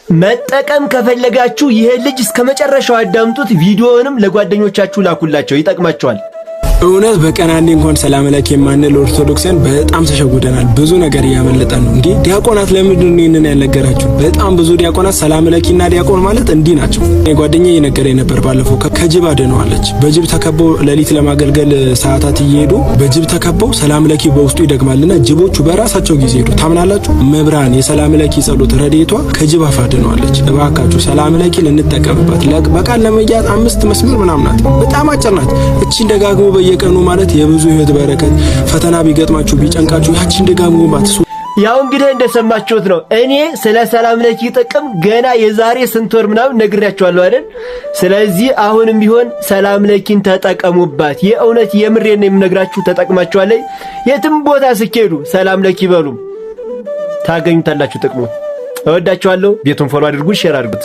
መጠቀም ከፈለጋችሁ ይሄ ልጅ እስከ መጨረሻው አዳምጡት። ቪዲዮውንም ለጓደኞቻችሁ ላኩላቸው፣ ይጠቅማቸዋል። እውነት በቀን አንዴ እንኳን ሰላም ለኪ የማንል ኦርቶዶክሳን በጣም ተሸውደናል። ብዙ ነገር እያመለጠን ነው። እንዲህ ዲያቆናት ለምንድን ነው ይህንን ያልነገራችሁ? በጣም ብዙ ዲያቆናት ሰላም ለኪና ዲያቆን ማለት እንዲህ ናቸው። ጓደኛዬ እየነገረኝ ነበር ባለፈው፣ ከጅብ አድነዋለች። በጅብ ተከበው ሌሊት ለማገልገል ሰዓታት እየሄዱ በጅብ ተከበው ሰላም ለኪ በውስጡ ይደግማልና ጅቦቹ በራሳቸው ጊዜ ሄዱ። ታምናላችሁ? እመብርሃን የሰላም ለኪ ጸሎት ረድኤቷ ከጅብ አፍ አድነዋለች። እባካችሁ ሰላም ለኪ ልንጠቀምባት። በቃል ለመያዝ 5 መስመር ምናምን ናት፣ በጣም አጭር ናት። እቺን ደጋግሞ በየቀኑ ማለት የብዙ ህይወት በረከት። ፈተና ቢገጥማችሁ ቢጨንቃችሁ ያቺን ደጋግሞ ባት። ያው እንግዲህ እንደሰማችሁት ነው። እኔ ስለ ሰላም ለኪ ጥቅም ገና የዛሬ ስንት ወር ምናምን ነግሬያችኋለሁ አይደል? ስለዚህ አሁንም ቢሆን ሰላም ለኪን ተጠቀሙባት። የእውነት የምሬን ነው የምነግራችሁ፣ ተጠቅማችኋለሁ። የትም ቦታ ስትሄዱ ሰላም ለኪ በሉ፣ ታገኙታላችሁ ጥቅሙ። እወዳችኋለሁ። ቤቱን follow አድርጉ፣ share አድርጉት።